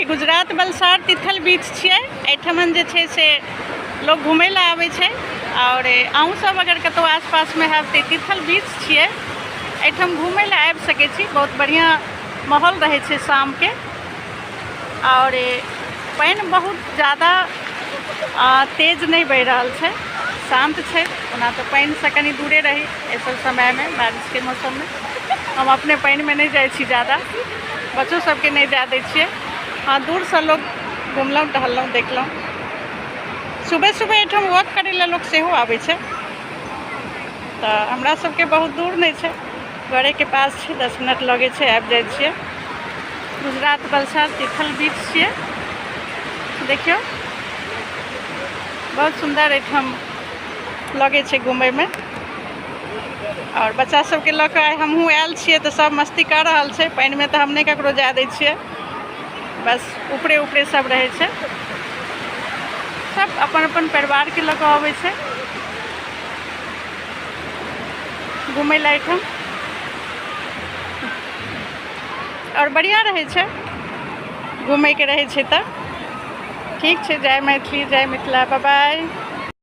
गुजरात वलसाड तिथल बीच छियै। एहिठमन जे छै से लोक घुमै लए आबै छै। आओर अहूँ सब अगर कतहु आसपासमे हैब तऽ तिथल बीच छियै, एहिठाम घुमै लए आबि सकै छी। बहुत बढ़िआँ माहौल रहै छै शामके। आओर पानि बहुत जादा तेज नहि बहि रहल छै, शान्त छै। ओना तऽ पानिसँ कनि दूरे रही एहि सब समयमे, बारिशके मौसममे हम अपने पानिमे नहि जाइ छी जादा, बच्चो सबके नहि जाय दै छियै। हँ, दूरसँ लोक घुमलहुँ, टहललहुँ, देखलहुँ। सुबह सुबह एहिठाम वॉक करै लए लोक सेहो आबै छै। तऽ हमरा सबके बहुत दूर नहि छै, घरेके पास छै, 10 मिनट लगै छै, आबि जाइ छियै। गुजरात वलसाड तिथल बीच छियै, देखियौ बहुत सुन्दर एहिठाम लगै छै घुमैमे। आओर बच्चा सबके लऽ कऽ आइ हमहूँ आयल छियै तऽ सब मस्ती कऽ रहल छै। पानिमे तऽ हम नहि ककरो जाय दै छियै, बस ऊपरे ऊपरे सब रहै छै। सब अपन अपन परिवारके लऽ कऽ अबै छै घुमै लए एहिठाम आओर बढ़िआँ रहै छै घुमैके रहै छै तऽ। ठीक छै, जय मैथिली, जय मिथिला, बाय बाय।